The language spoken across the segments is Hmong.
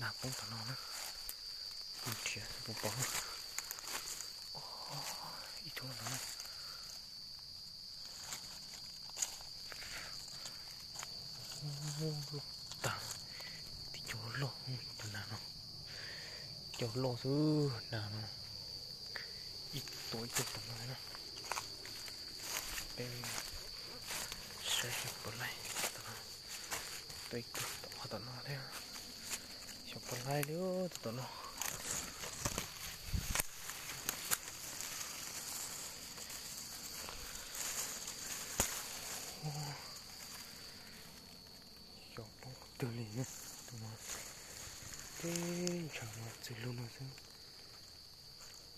Nas poob tom no na. Nrhiav puas pom. Ib tug no. Loj tag. Tib co loj, nas no. Cov loj xwb nas no. Ib tuam ib tug tom no na. Peb saib seb puas laib tom no. Tuaj ib tug tom qhov tom no thiab. Xyov puas laib li tus tom no. Xyov poob qhov twg li na. Tus no teb ntshav mas txwm lug no xwb.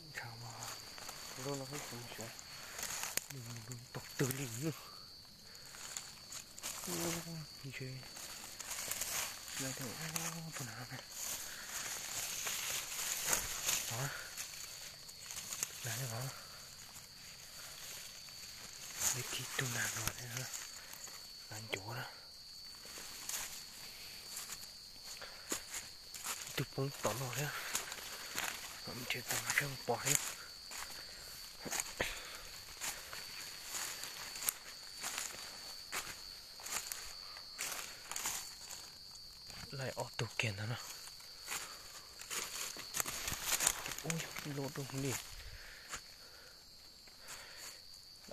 Ntshav mas lug no xwb, tsis mus sawv, tau twg li na. Ntshe laib thiab, tus nas no, nas no, ib tug nas no, nas ncuav na. Ib tug poob tom no thiab, nrhiav tom no saib puas pom thiab. Laib ob tug kiag ntawd na. Ub, loj dua li.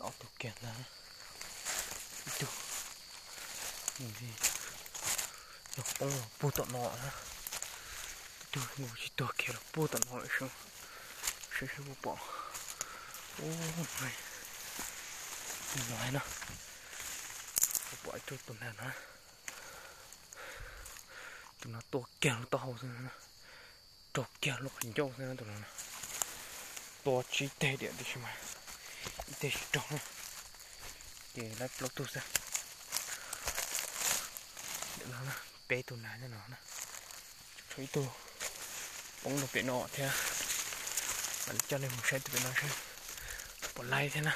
Ob tug kiag ntag. Ib tug nws poob los puag tom no na. Ib tug nws tsis tuag kiag los puag tom no lawm, saib seb puas pom. Ub, no na, puas pom ib tug tus nas no. Tus no tua kiag lub taub hau xwb na, raug kiag lub qhov ncauj xwb na tus no. Tua tsib teg diam tiam sis mas ib teg tsis raug na, ces laib plaub tug xwb. Peb tug nas nyob no na, tshuav ib tug poob rau pem no thiab. Mam li coj nej mus saib tus pem no seb puas laib thiab na.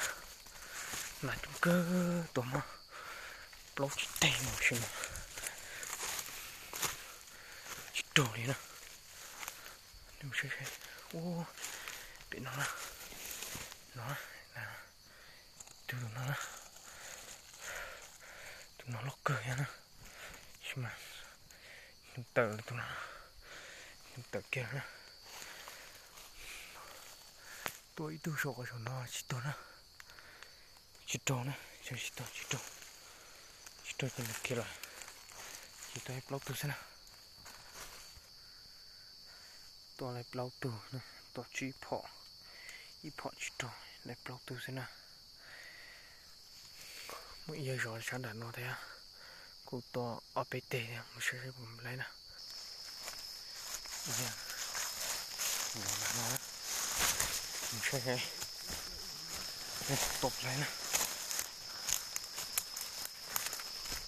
Nas coob kawg, tua muaj plaub tsib teg no sis mas tsis raug li na. Ua pem no na, no, tus no na, tus no loj kawg thiab na, sis mas nws tawm tus no, nws tawm kiag na. Tua ib tug saum qhov saum no tsis tuag na, tsis raug na, tsis tuag, tsis raug, tsis raug ces nws khiav lawm, ces tua ib plaub tug xwb na. Tua laib plaub tug, tua tsib phom, ib phom tsis raug, laib plaub tug xwb na. Muaj ib yawg zov sab nram no thiab, kuj tua ob peb teg thiab, mus saib seb puas laib na. Mus saib seb puas laib na.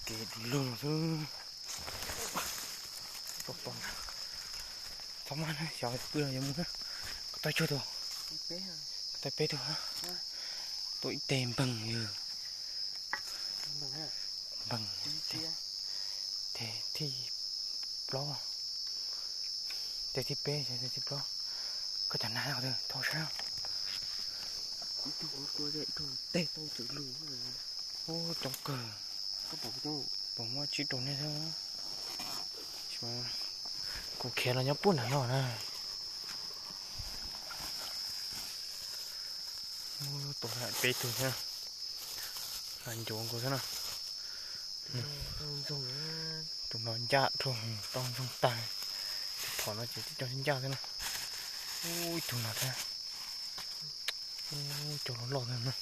Kev du lug xwb. Txhob maj na, xyov pw los yuav mus na. Koj tua cuag tus, koj tua peb tug, tua ib teg npeeg yog npeeg, teg thib plaub, teg thib peb, teg thib plaub. Koj cov nas thauj saib. Ub, coob kawg. Puas muaj tsib rau nej thiab. Kuv khiav los nyob puag nram no na. Tua peb tug thiab, nas ncuav nkaus thiab na. Tus no ncaj dhau, tau ntsoog tag. Tus phom no ces tib co ncaj thiab na. Ub, ib tug no thiab. Ub, cov loj loj thiab na.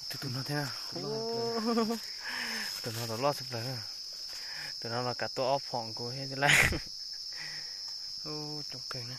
Tus, tus no thiab na. Tus no los loj tshaj plaws. Tus no los kav tua ob phom nkaus thiab lawm. Ub, coob kawg na.